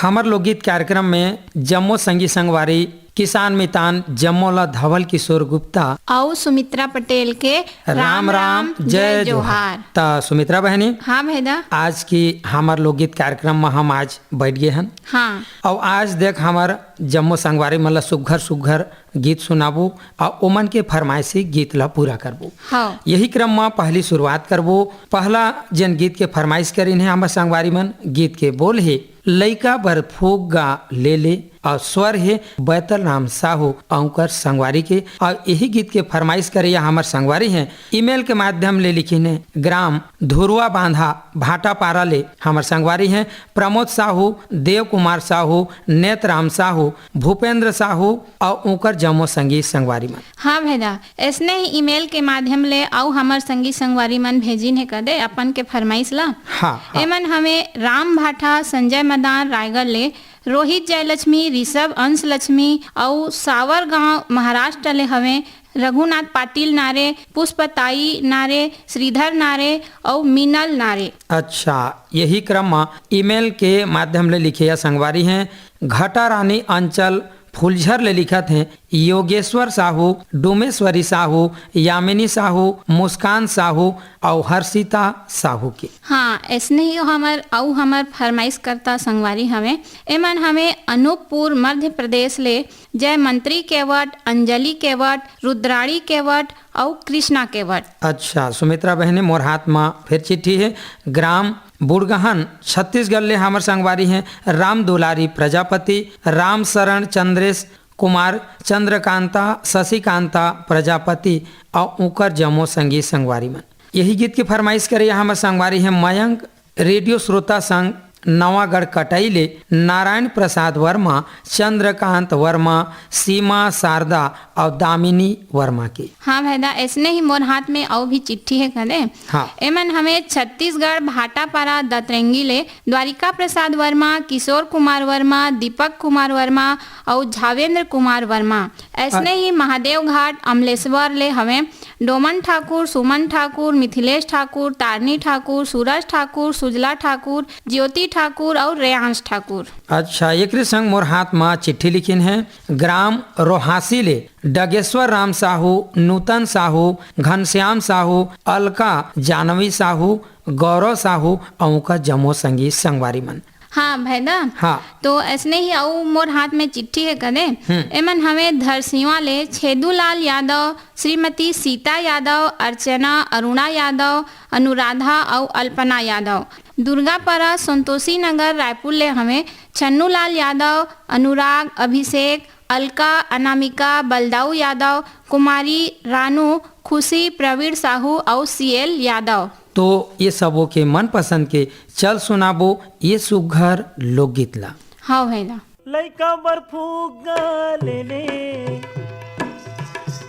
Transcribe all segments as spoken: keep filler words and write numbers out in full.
हमर लोकगीत कार्यक्रम में जम्मो संगी संगवारी, किसान मितान, जम्मो ला धवल किशोर गुप्ता अउ सुमित्रा पटेल के राम राम, जय जोहार। त सुमित्रा बहनी, हाँ भैदा। आज की हमर लोकगीत कार्यक्रम में हम आज बैठ गए हन। हाँ। अउ आज देख, हमर जम्मो संगवारी मन ला सुग्घर सुग्घर गीत सुनाबो अउ ओमन के फरमाइशी गीत ला पूरा करबो। हाँ। यही क्रम में पहली शुरुआत करबो। पहला जेन गीत के फरमाइश करिन हे हमर संगवारी मन, गीत के बोल हे, लइका बर फुग्गा ले ले, अउ स्वर हे बैतल राम साहू अउ उंकर संगवारी के। अउ यही गीत के फरमाइश करइया हमर संगवारी हे, ईमेल के माध्यम ले लिखिन हे, ग्राम धुरुआ बांधा भाटापारा ले हमर संगवारी हे प्रमोद साहू, देव कुमार साहू, नेतराम साहू, भूपेंद्र साहू अउ उंकर जम्मो संगी संगवारी मन। हाँ भैदा, ऐसने ही ईमेल के माध्यम ले अउ हमर संगी संगवारी मन भेजिन हे कदे अपन के फरमाइश ला। हाँ, हाँ। एमन हवे राम भाठा, संजय मदान रायगढ़ ले, रोहित जयलक्ष्मी, ऋषभ अंश लक्ष्मी अउ सावर गांव महाराष्ट्र ले हवे, रघुनाथ पाटिल नारे, पुष्पताई नारे, श्रीधर नारे अउ मीनल नारे। अच्छा, यही क्रम म ईमेल के माध्यम ले लिखे या संगवारी हे, घटारानी अंचल फुलझर ले लिखत हे, योगेश्वर साहू, डोमेश्वरी साहू, यामिनी साहू, मुस्कान साहू अउ हर्षिता साहू के। हाँ, ऐसने ही हमर अउ हमर फरमाइश करता संगवारी हवे। एमन हवे अनूपपुर मध्य प्रदेश ले जयमंत्री केवट, अंजलि केवट, रुद्राणी केवट अउ कृष्णा केवट। अच्छा सुमित्रा बहनी, मोर हाथ म फेर चिट्ठी हे। ग्राम बुड़गहन, छत्तीसगढ़ ले हमर संगवारी हे राम दुलारी प्रजापति, राम शरण चंद्रेश कुमार, चंद्रकांता, शशिकांता प्रजापति अउ उंकर जम्मो संगी संगवारी मन। यही गीत के फरमाइश करे हमर संगवारी हे मयंक, रेडियो श्रोता संघ नवागढ़ कटई ले नारायण प्रसाद वर्मा, चंद्रकांत वर्मा, सीमा शारदा अउ दामिनी वर्मा के। हाँ भैदा, ऐसने ही मोर हाथ में अउ भी चिट्ठी हे कदे। हाँ। एमन हवे छत्तीसगढ़ भाटापारा दतरेंगी ले द्वारिका प्रसाद वर्मा, किशोर कुमार वर्मा, दीपक कुमार वर्मा अउ झावेंद्र कुमार वर्मा। ऐसने अ- ही महादेव घाट अमलेश्वर ले हवे डोमन ठाकुर, सुमन ठाकुर, मिथिलेश ठाकुर, तारनी ठाकुर, सूरज ठाकुर, सुजला ठाकुर, ज्योति ठाकुर अउ रेयांश ठाकुर। अच्छा, एकरे संग मोर हाथ म चिट्ठी लिखिन हे ग्राम रोहासी ले डगेश्वर राम साहू, नूतन साहू, घनश्याम साहू, अलका, जानवी साहू, गौरव साहू अउ उंकर जम्मो संगी संगवारी मन। हाँ भैदा। हाँ। तो ऐसने ही अउ मोर हाथ में चिट्ठी हे कदे। हम्म। एमन हवे धरसीवा ले छेदूलाल यादव, श्रीमती सीता यादव, अर्चना, अरुणा यादव, अनुराधा अउ अल्पना यादव। दुर्गापारा, संतोषी नगर, रायपुर ले हवे छन्नूलाल यादव, अनुराग, अभिषेक, अलका, अनामिका, बलदाऊ यादव, कुमारी, रानू, खुशी, प्रवीण साहू अउ सीएल यादव। तो ये सबो के मनपसंद के चल सुनाबो ये सुघर लोकगीत ला। हाँ भैया। लइका बर फुग्गा ले ले,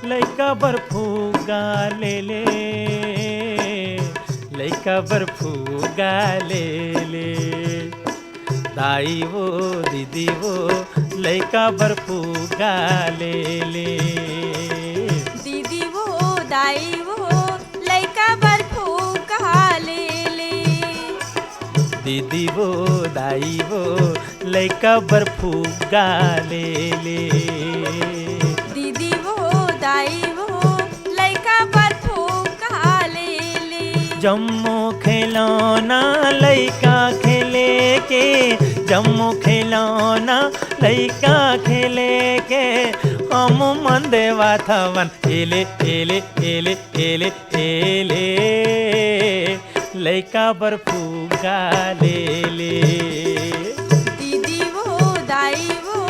लइका बर फुग्गा ले ले, लइका बर फुग्गा ले ले। दाई वो, दीदी वो, लइका बर फुग्गा ले ले। दीदी वो, दाई वो, लइका बर फुग्गा ले ले। दीदी वो, दाई वो, लइका बर फुग्गा ले ले। दीदी वो, दाई वो, लइका बर फुग्गा ले ले। जम्मो खिलौना लइका खेले के, जम्मो खिलौना लइका खेले के, हम मन देवत हवन। एले, एले, एले, एले, एले, लइका बर फुग्गा ले ले। दीदी वो, दाई वो,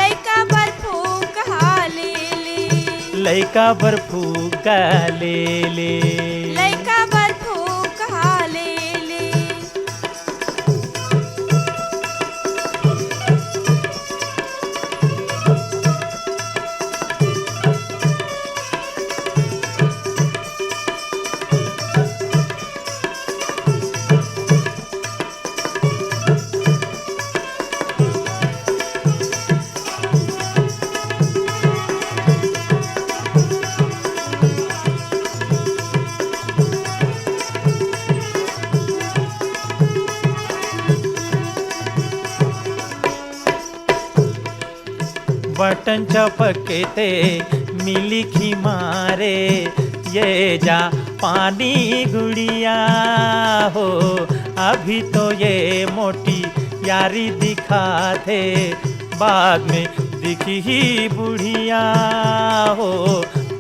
लइका बर फुग्गा ले ले। लइका बर फुग्गा ले ले। लइका बर फुग्गा ले ले। बटन चपकते मिली खी मारे, ये जा पानी गुड़िया हो। अभी तो ये मोटी यारी दिखाथे, बाद में दिखही बुढ़िया हो।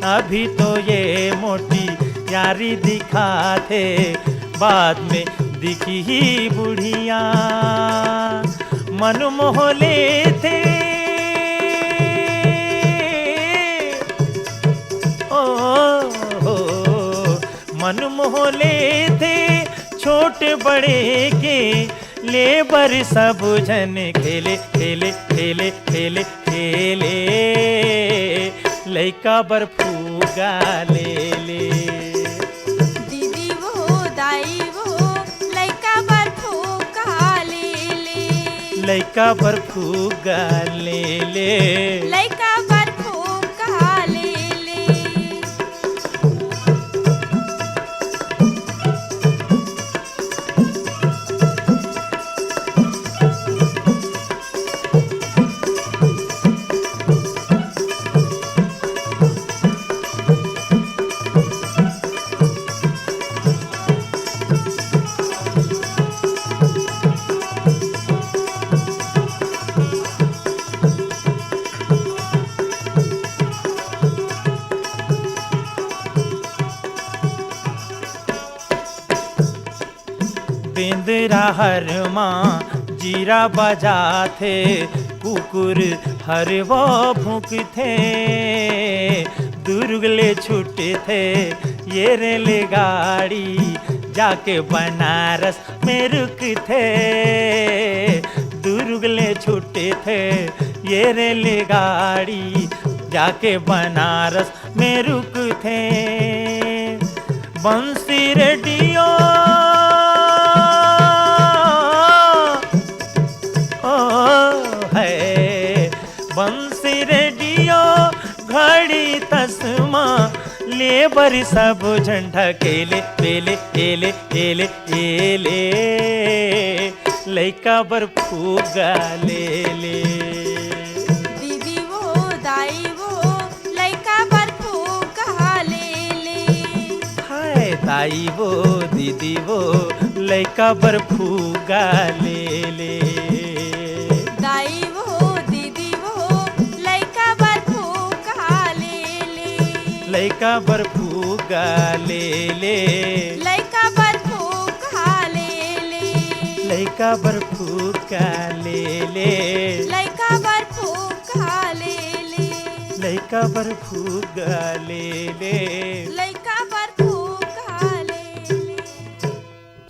अभी तो ये मोटी यारी दिखाथे, बाद में दिखही बुढ़िया। मन मोह लेथे, ओ हो, मन मोह लेथे छोट बड़े के, ले बर सब झन खेले, खेले, खेले, खेले, खेले। लइका बर फुग्गा ले ले। दीदी वो, दाई वो, लइका बर फुग्गा ले ले। लइका बर फुग्गा ले ले। लइका बर फुग्गा ले ले। बेंदरा हर मा जीरा बजाथे, कुकुर हर वो भूंकथे। दुर्ग ले छूटथे ये रेलगाड़ी, जाके बनारस में रुकथे। दुर्ग ले छूटथे ये रेलगाड़ी, जाके बनारस में रुकथे। बंसी रेडियो, ओ है, बंसी रेडियो, घड़ी तसमा, ले बर सब झन ढकेले, एले, एले, एले, एले। लइका बर फुग्गा ले ले। दीदी वो, दाई वो, लइका बर फुग्गा ले ले। हाय दाई वो, दीदी वो, लइका बर फुग्गा ले ले। दाई वो, दीदी वो, लइका बर फुग्गा ले ले। लइका बर फुग्गा ले ले। लइका बर फुग्गा ले ले। लइका बर फुग्गा ले ले। लइका बर फुग्गा ले ले। लइका बर फुग्गा ले ले। लइका बर फुग्गा ले ले।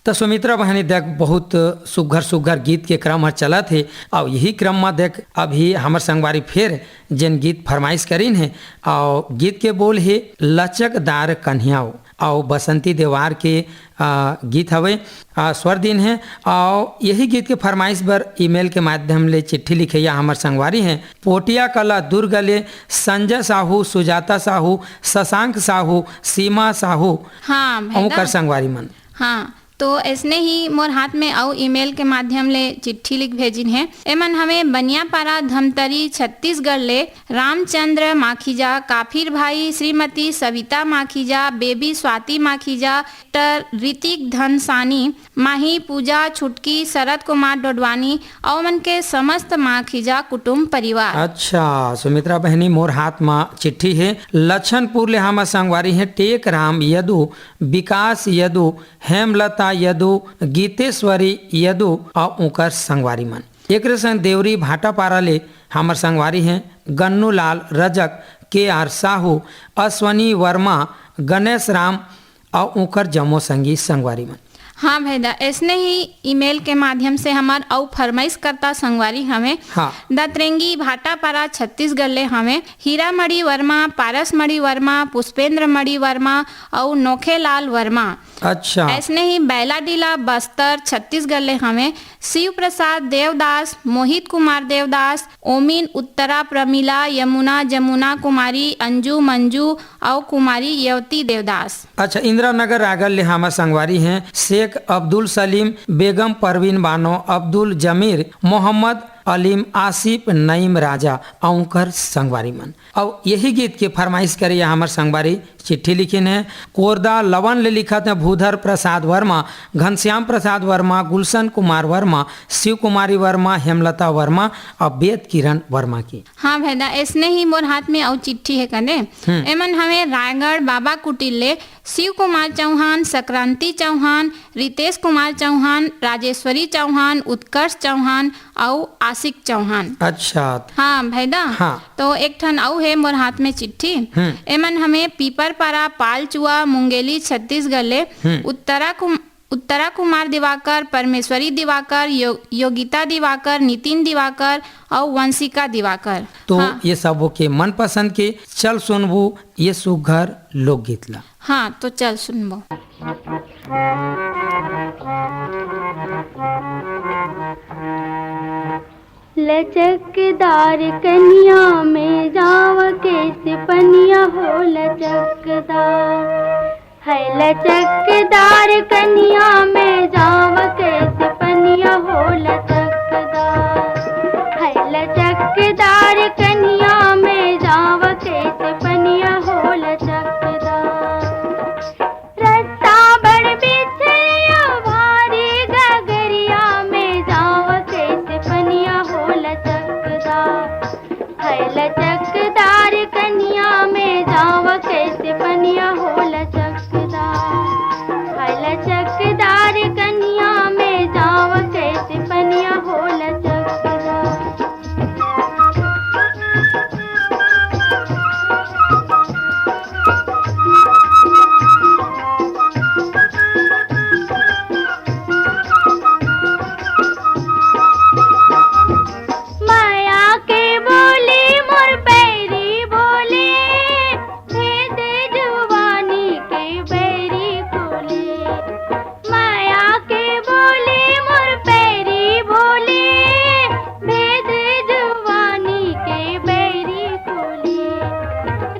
त सुमित्रा बहिनी देख, बहुत सुघर सुघर गीत के क्रम ह चलत हे। अउ यही क्रम म देख, अभी हमर संगवारी फेर जेन गीत फरमाइश करिन हे, अउ गीत के बोल हे लचकदार कन्हैया, अउ बसंती देवार के, आ, गीत हवे, आ, स्वर दिन हे। अउ यही गीत के फरमाइश बर ईमेल के माध्यम ले चिट्ठी लिखइया हमर संगवारी हे पोटिया कला दुर्ग ले संजय साहू, सुजाता साहू, शशांक साहू, सीमा साहू, हाँ, अउ ओकर संगवारी मन। हाँ, तो ऐसने ही मोर हाथ में अउ ईमेल के माध्यम ले चिट्ठी लिख भेजिन हे। एमन हवे बनियापारा धमतरी छत्तीसगढ़ ले रामचंद्र माखीजा, काफिर भाई, श्रीमती सविता माखीजा, बेबी स्वाति माखीजा, डॉक्टर ऋतिक धनसानी, माही पूजा छुटकी, शरद कुमार डोडवानी अउ मन के समस्त माखीजा कुटुंब परिवार। अच्छा सुमित्रा बहनी, मोर हाथ मा चिट्ठी हे। लक्षनपुर ले हमर संगवारी हे टेक राम यदु, विकास यदु, हेमलता यदु, गीतेश्वरी यदु अउ उंकर संगवारी मन। एकरे संग देवरी भाटापारा ले हमर संगवारी हे गन्नूलाल रजक, के आर साहू, अश्वनी वर्मा, गणेश राम अउ उंकर जम्मो संगी संगवारी मन। हाँ भैदा, ऐसने ही ईमेल के माध्यम से हमर अउ फरमाइश करता संगवारी हवे। हाँ। दतरेंगी भाटापारा छत्तीसगढ़ ले हवे हीरामणि वर्मा, पारसमणि वर्मा, पुष्पेंद्रमणि वर्मा अउ नोखेलाल वर्मा। अच्छा। ऐसने ही बैलाडीला बस्तर छत्तीसगढ़ ले हवे शिव प्रसाद देवदास, मोहित कुमार देवदास, ओमिन उत्तरा प्रमिला, यमुना, जमुना कुमारी, अंजू, मंजू अउ कुमारी यवती देवदास। अच्छा, इंदिरा नगर रायगढ़ ले हमर संगवारी हे शेख अब्दुल सलीम, बेगम परवीन बानो, अब्दुल जमीर, मोहम्मद अलीम आसिफ, नईम राजा अउ उंकर संगवारी मन। अउ यही गीत के फरमाइश करे या हमर संगवारी चिट्ठी लिखिन हे, कोरदा लवन ले लिखत हे भूधर प्रसाद वर्मा, घनश्याम प्रसाद वर्मा, गुलशन कुमार वर्मा, शिव कुमारी वर्मा, हेमलता वर्मा अउ वेद किरण वर्मा की। हाँ भैदा, ऐसने ही मोर हाथ में अउ चिट्ठी हे कने। हम्म। एमन हवे रायगढ़ बाबा कुटीर ले शिव कुमार चौहान, संक्रांति चौहान, रितेश कुमार चौहान, राजेश्वरी चौहान, उत्कर्ष चौहान अउ आशिक चौहान। अच्छा। हाँ भैदा। हाँ। तो एक ठन अउ हे मोर हाथ में चिट्ठी। हम्म। एमन हमें पीपरपारा, पालचुआ, मुंगेली, छत्तीसगढ़ ले हम्म। उत्तरा कुम-, उत्तरा कुमार दिवाकर, परमेश्वरी दिवाकर, यो-, योगिता दिवाकर, नितिन दिवाकर अउ वंशिका दिवाकर। तो हाँ। ये सबो के मनपसंद के चल सुनबू ये सुघर लोकगीत ला। हाँ, तो चल सुनबो। लचकदार कनिया में जाव के सिपनिया हो लचकदार, है लचकदार कनिया में जाव के सिपनिया हो लचकदार, है लचकदार कनिया में जाव के सिपनिया हो लचकदार। रस्ता बड़ बिछिया भारी गगरिया में जाव के सिपनिया हो लचकदार, है लचकदार कनिया में जाव के सिपनिया हो लचकदार, है लचकदार कनिया में जाव के सिपनिया हो लचकदार। माया के बोली मोर बैरी बोली, भेद जुबानी के बैरी खोली। माया के बोली मोर बैरी बोली, भेद जुबानी के बैरी खोली।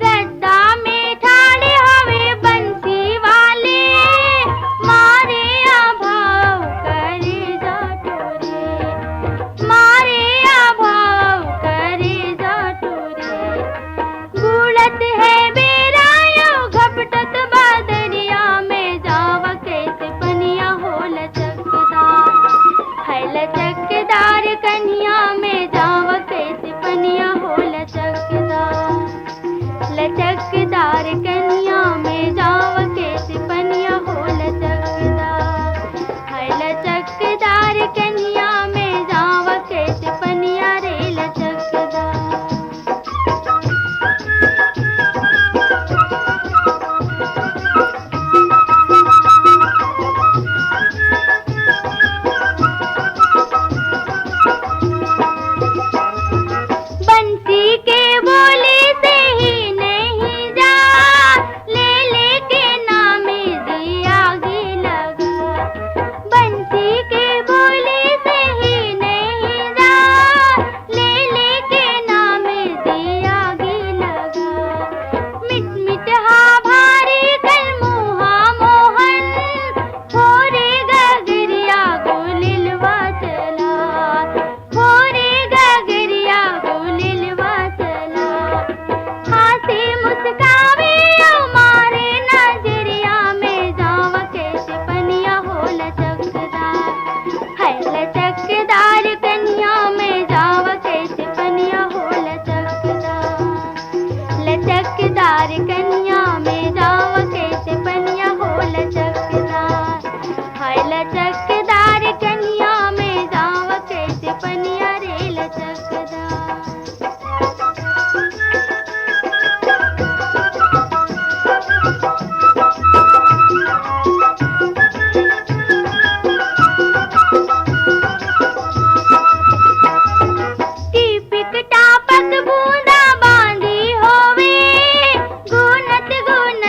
रद्दा में ठाड़े हवे बंसी वाले, मारे अभाव करे जा टोरे। मारे अभाव करे जा टोरे। गुड़त है बेरायो घपटत बादरिया में जाव के सिपनिया हो लचकदार, है लचकदार कनिया में जाव के सिपनिया हो लचकदार। लचकदार कनिया में जाव के सिपनिया हो लचकदार, है लचकदार कनिया में जाव के सिपनिया रे लचकदार। बंसी के बोली से ही नहीं जा, ले लेके नाम दिया गी लगा। बंसी के बोली से ही नहीं जा, ले लेके नाम दिया गी लगा। मिट मिट हा भारी कल मुहा मोहन, हो रे गगरिया गुलिलवा चला। हो रे गगरिया गुलिलवा चला। हाथे मुस्कावे अउ मारे नजरिया में जाव के सिपनिया हो लचकदार। है लचकदार कनिया में जाव के सिपनिया हो लचकदार। लचकदार कनिया में जाव के सिपनिया हो लचकदार। हाय लचकदार कनिया में जाव के सिपनिया रे लचकदार। टिपिक टापक बूंदा बांधी होवे, गुनत गुन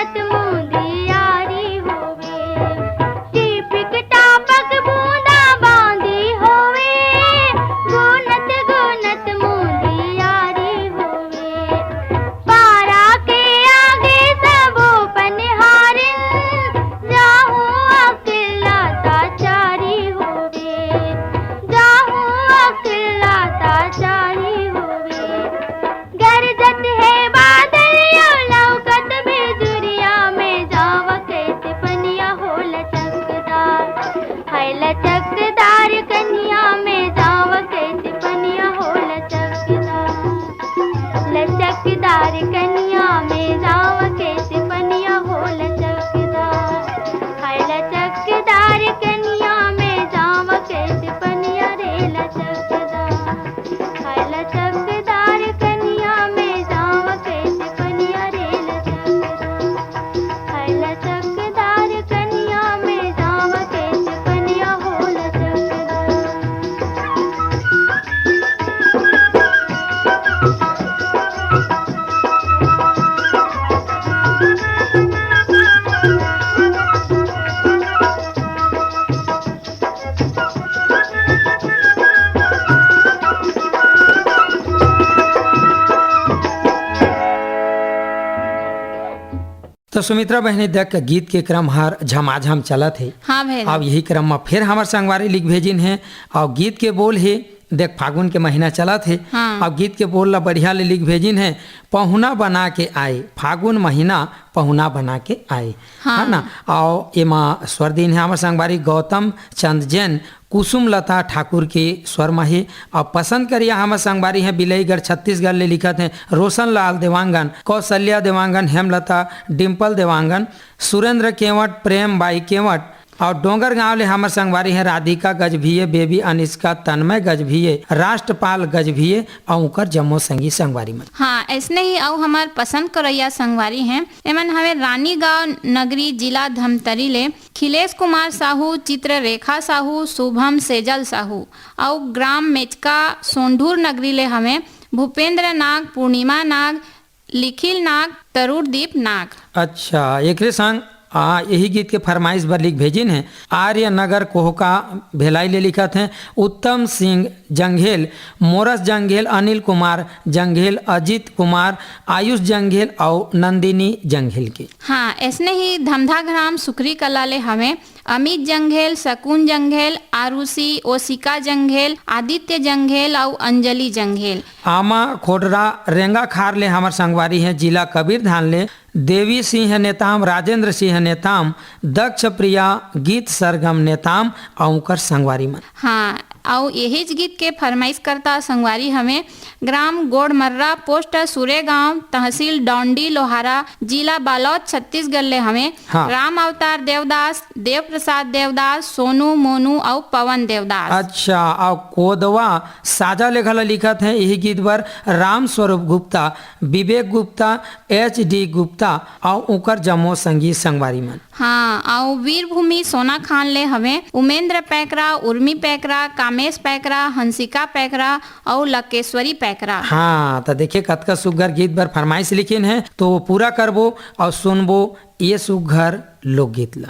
तो सुमित्रा बहनी, देख, गीत के क्रम हर झमाझम चलत हे। हाँ भैया। अब यही क्रम में फिर हमर संगवारी लिख भेजिन हे, और गीत के बोल हे, देख, फागुन के महीना चलत हे। हाँ। अब गीत के बोल ला बढ़िया ले लिख भेजिन हे, पहुना बना के आए, फागुन महीना पहुना बना के आए, हाँ। है ना? और एमा स्वर दिन हे हमर संगवारी गौतम चंद जैन, कुसुम लता ठाकुर के स्वर म हे। अब पसंद करिया हमर संगवारी हे बिलईगढ़ छत्तीसगढ़ ले लिखत हे रोशन लाल देवांगन, कौशल्या देवांगन, हेमलता, डिम्पल देवांगन, सुरेंद्र केवट, प्रेम बाई केवट, और डोंगरगांव ले हमर संगवारी हे राधिका गजभिये, बेबी अनिष्का, तन्मय गजभिये, राष्ट्रपाल गजभिये और उकर जम्मो संगी संगवारी मन। हाँ, ऐसने ही अउ हमर पसंद करैया संगवारी हे, एमन हवे रानीगांव नगरी, जिला धमतरी ले खिलेश कुमार साहू, चित्ररेखा साहू, शुभम सेजल साहू, अउ ग्राम मेचका सोंढूर नगरी ले हवे भूपेंद्र नाग, पूर्णिमा नाग, लिखिल नाग, तरुणदीप नाग। अच्छा, एकरे संग, आ, यही गीत के फरमाइश बर लिख भेजिन हे आर्य नगर कोहका भेलाई ले लिखत हे उत्तम सिंह जंघेल, मोरस जंघेल, अनिल कुमार जंघेल, अजीत कुमार, आयुष जंघेल अउ नंदिनी जंघेल के। हाँ, ऐसने ही धमधा ग्राम सुखरी कला ले हवे अमित जंघेल, शकुन जंघेल, आरुषि, ओसिका जंघेल, आदित्य जंघेल अउ अंजलि जंघेल। आमा खोडरा रेंगा खार ले हमर संगवारी हे जिला कबीरधान ले देवी सिंह नेताम, राजेंद्र सिंह नेताम, दक्ष प्रिया गीत सरगम नेताम अउ उकर संगवारी मन। हाँ, अउ यहीच गीत के फरमाइश करता संगवारी हवे ग्राम गोड़मर्रा, पोस्ट सुरेगांव, तहसील डौंडी लोहारा, जिला बालोद, छत्तीसगढ़ ले हवे। हाँ। राम अवतार देवदास, देव प्रसाद देवदास, सोनू, मोनू अउ पवन देवदास। अच्छा, अउ कोदवा साजा ले घला लिखत हे यही गीत बर राम स्वरूप गुप्ता, विवेक गुप्ता, एच डी गुप्ता अउ उकर जम्मो संगी संगवारी मन। हाँ, अउ वीरभूमि सोना खान ले हवे उमेंद्र पैकरा, उर्मी पैकरा, कामेश पैकरा, हंसिका पैकरा अउ लकेश्वरी पैकरा। हाँ, त देखिए कतका सुग्घर गीत बर फरमाइश लिखिन हे, तो वो पूरा करबो अउ सुनबो ये सुग्घर लोकगीत ला।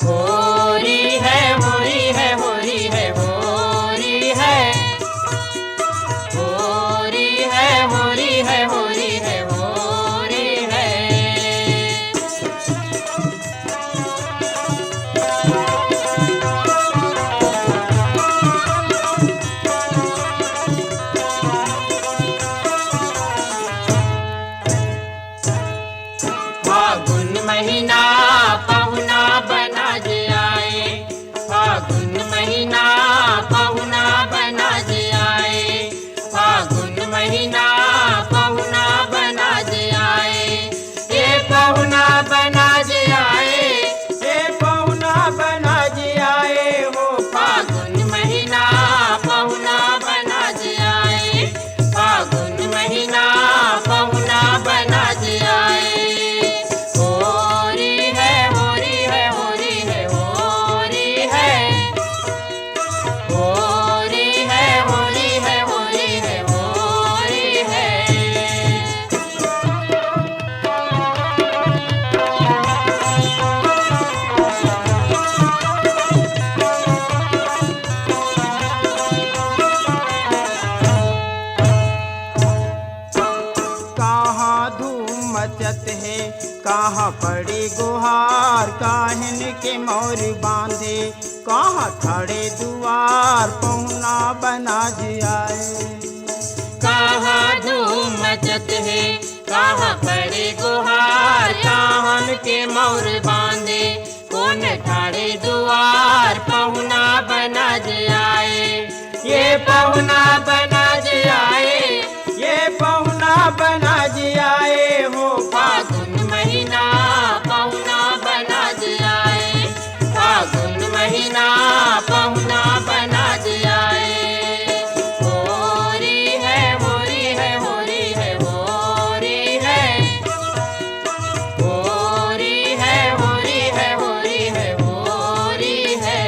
होरी है, होरी है, होरी है, होरी है। होरी है, होरी है, होरी है, होरी है। फागुन महीना पहुना बना जे आए, फागुन महीना पहुना बना जे आए, फागुन महीना पहुना बना जे आए, ए पहुना बना जे आए, ए पहुना बना जे आए हो। फागुन महीना पहुना बना जे आए, फागुन महीना पहुना बना जे आए। होरी है, होरी है, होरी है, होरी है। होरी है, होरी है, होरी है, होरी है। कहाँ धूम मचत हे, कहाँ पड़े गुहार, काहिन के मौर बांधे, कहाँ खड़े दुआर, पहुना बना जे आए। कहाँ धूम मचत हे, कहाँ पड़े गुहार, काहन के मौर बांधे, कोन ठाड़े दुआर, पहुना बना जे आए। ये पहुना बना जे आए, ये पहुना बना जे आए हो। फागुन महीना पहुना बना जे आए, फागुन महीना पहुना बना जे आए। होरी है, होरी है, होरी है, होरी है। होरी है, होरी है, होरी है, होरी है।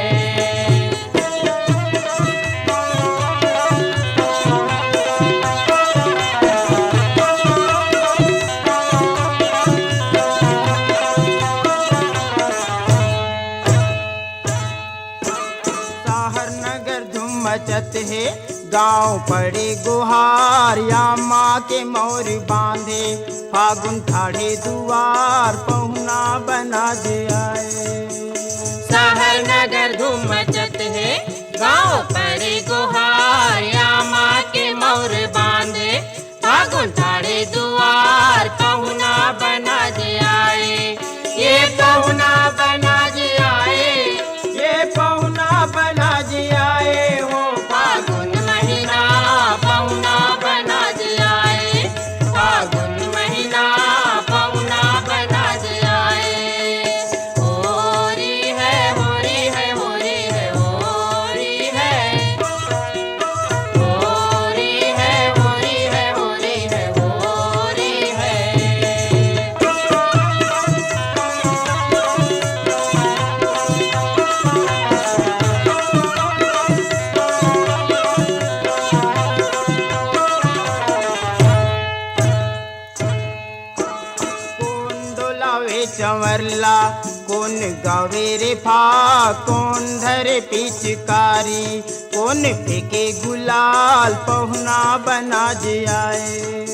चत हे गाँव पड़े गोहार, या माँ के मौर बांधे, फागुन ठाढ़े दुआर, पहुना बना जे आए। शहर नगर धूम मचत हे, गाँव पड़े गोहार, या माँ के मौर बांधे, फागुन ठाढ़े दुआर, पहुना बना जे आए। ये पहुना बना जे आए, ये पहुना बना जे आए हो। फागुन महीना पहुना बना जे आए, फागुन महीना पहुना बना जे आए। होरी है, होरी है, होरी है, होरी है। होरी है, होरी है, होरी है, होरी है। कोन डोलावे चंवरला, कोन गावे रे फाग, कोन धरे पिचकारी, कोन फेंके गुलाल, पहुना बना जे आए।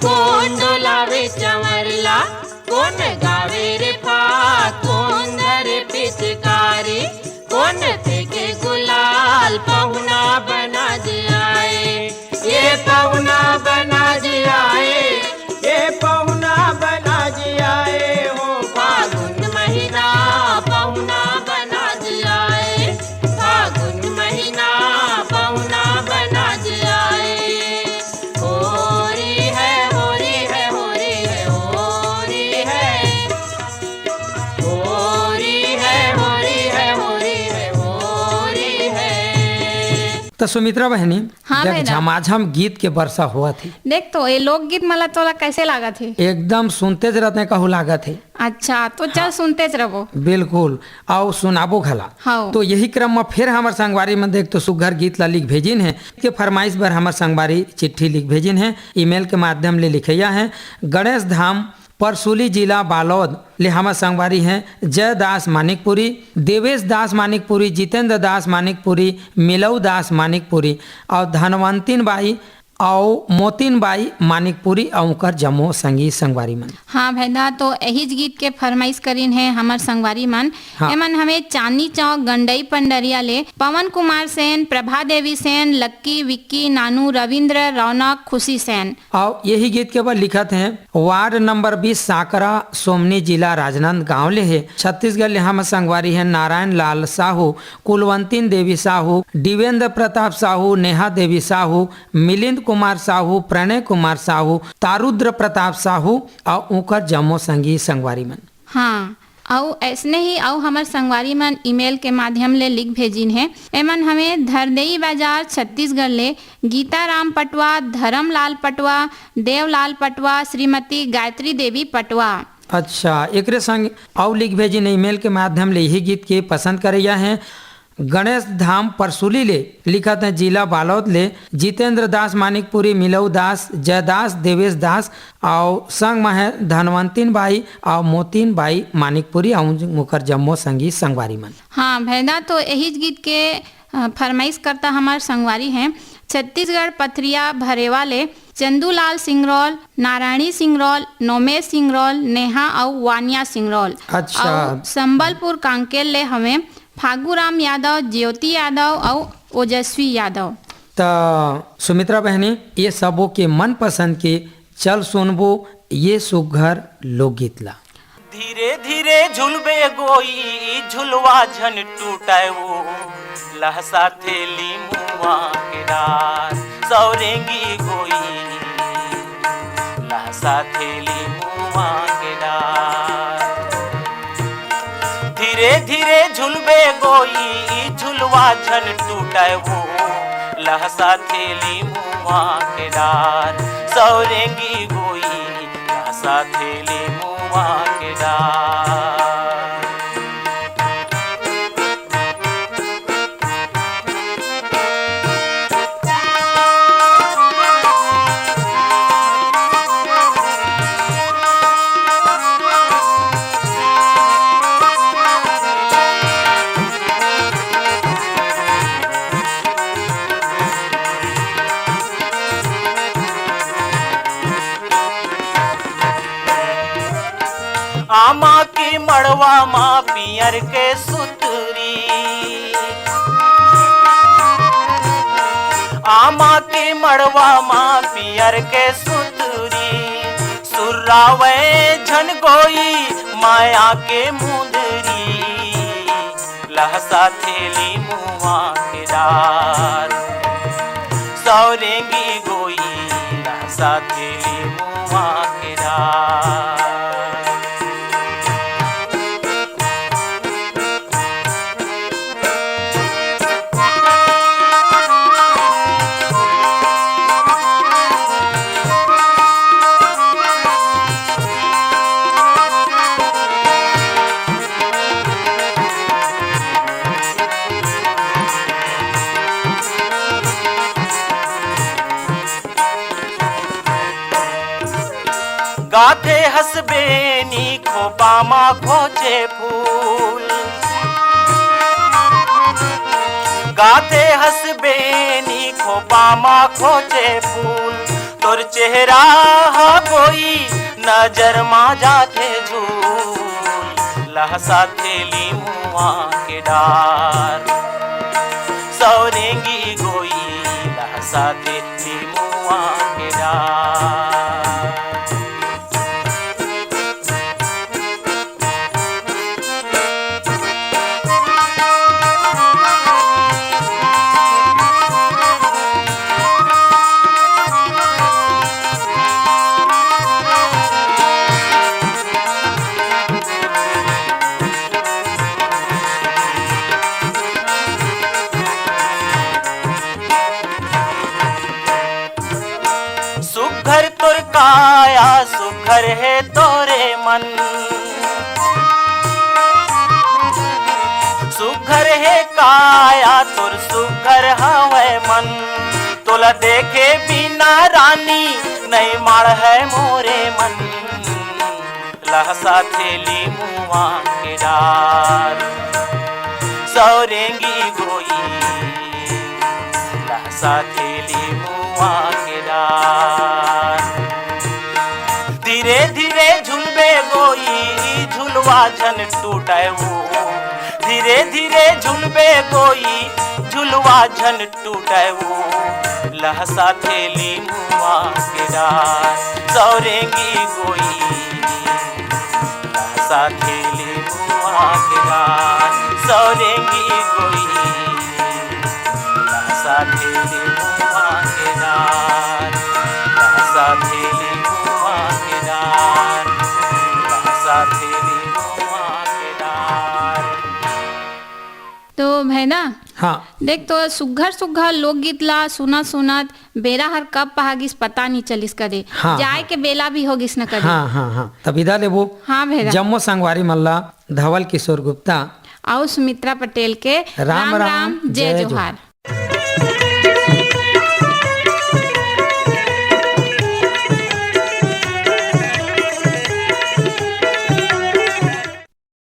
कोन डोलावे चंवरला, कोन गावे रे फाग, कोन धरे पिचकारी, कोन फेंके गुलाल, पहुना बना जे आए। ये पहुना बना जे आए, ये पहुना बना जे आए हो। फागुन महीना पहुना बना जे आए, फागुन महीना पहुना बना जे आए। होरी है, होरी है, होरी है, होरी है। होरी है, होरी है, होरी है, होरी है। तो सुमित्रा बहनी, हाँ देख, भैया। झमाझम गीत के वर्षा होवत हे। देख तो, ये लोकगीत मला तोला कैसे लागत हे? एकदम सुनते ज रहते कहूँ लागत हे। अच्छा, तो चल हाँ। सुनते ज रहो। बिल्कुल, आओ सुनाबो घला। हाँ। तो यही क्रम में फिर हमर संगवारी मन देख तो सुग्घर गीत ला लिख भेजिन हे। के फरमाइश बर हमर संगवारी चिट्ठी लिख भेजिन हे, ईमेल के माध्यम ले लिखैया हे। गणेश धाम परसुली जिला बालोद ले हमर संगवारी हे जयदास मानिकपुरी, देवेश दास मानिकपुरी, जितेंद्र दास मानिकपुरी, मिलऊ दास मानिकपुरी और धनवंतिन बाई अउ मोतिन बाई मानिकपुरी अउ उंकर जम्मो संगी संगवारी मन। हाँ भैदा, तो यहीच गीत के फरमाइश करिन हे हमर संगवारी मन। हाँ। एमन हवे चांदनी चौक गंडई पंडरिया ले पवन कुमार सेन, प्रभा देवी सेन, लक्की, विक्की, नानू, रविंद्र, रौनक, खुशी सेन। अउ यही गीत के बर लिखत हे वार्ड नंबर बीस सांकरा सोमनी जिला राजनांदगांव ले हे। छत्तीसगढ़ ले हमर संगवारी हे नारायण लाल साहू, कुलवंतिन देवी साहू, दिवेंद्र प्रताप साहू, नेहा देवी साहू, मिलिंद कुमार साहू, प्रणय कुमार साहू, तारुद्र प्रताप साहू अउ उंकर जम्मो संगी संगवारी मन। हाँ, अउ ऐसने ही अउ हमर संगवारी मन ईमेल के माध्यम ले लिख भेजिन हे। एमन हवे धरदेई बाजार छत्तीसगढ़ ले गीता राम पटवा, धरम लाल पटवा, देवलाल पटवा, श्रीमती गायत्री देवी पटवा। अच्छा, एकरे संग अउ लिख भेजिन ईमेल के माध्यम ले यही गीत के पसंद करैया हे। गणेश धाम परसुली ले लिखत हे जिला बालोद ले जितेंद्र दास मानिकपुरी, मिलऊ दास, जयदास, देवेश दास अउ संग म हे धनवंतिन बाई अउ मोतिन बाई मानिकपुरी अउ उंकर जम्मो संगी संगवारी मन। हाँ भैदा, तो यहीच गीत के अ, फरमाइश करता हमर संगवारी हे छत्तीसगढ़ पथरिया भरेवा ले चंदूलाल सिंगरौल, नारायणी सिंगरौल, नोमेश सिंगरौल, नेहा अउ वानिया सिंगरौल। अच्छा। अउ संबलपुर कांकेर ले हवे फागुराम यादव, ज्योति यादव अउ ओजस्वी यादव। त सुमित्रा बहनी, ये सबो के मनपसंद के चल सुनबो ये सुग्घर लोकगीत ला। धीरे धीरे झुलबे गोई, झुलवा झन टूटय वो, लहसा थेली मुआ के डार, सौरेंगी गोई, लहसा थेली मुआ के डार। धीरे धीरे झुलबे गोई, झुलवा झन टूटय वो, लहसा थेली मुआ के डार, सौरेंगी गोई, लहसा थेली मुआ के डार। मड़वा मा पियर के सुतरी, आमा के मड़वा मा पियर के सुतरी, सुरावे झन गोई माया के मुंदरी, लहसा थेली मुआ के डार, सौरेंगी गोई लहसा थेली मुआ के डार। गाथे हसबेनी खोपा मा खोचे फूल, गाथे हसबेनी खोपा मा खोचे फूल, तोर चेहरा हा कोई नजर मा जाथे झूल, लहसा थेली मुआ के डार, सौरेंगी गोई लहसा थेली मुआ के डार। सुघर तोर काया, सुघर हे तोरे मन। सुघर हे काया तोर, सुघर हवय मन। तोला देखे बिना रानी, नइ माढ़ है मोरे मन। लहसा थेली मुआ के डार, सौरेंगी गोई। लहसा थेली मुआ के डार। धीरे धीरे झुलबे गोई, झुलवा झन टूटय वो। धीरे धीरे झुलबे गोई, झुलवा झन टूटय वो। लहसा थेली मुआ के डार, सौरेंगी गोई। लहसा थेली मुआ के डार, सौरेंगी गोई। लहसा थेली मुआ के डार, लहसा थेली मुआ के डार, लहसा थेली मुआ के डार। तो भैना, हाँ। देख तो सुघर सुघर लोकगीत ला सुनत सुनत बेरा हर कब पहागिस पता नी चलिस कदे। हाँ, जाए हाँ। के बेला भी होगिस न कदे। हाँ, हाँ, हाँ। त बिदा लेबो। हाँ भैया। जम्मो संगवारी मन ला धवल किशोर गुप्ता अउ सुमित्रा पटेल के राम राम, राम, जय जय जोहार। जोहार।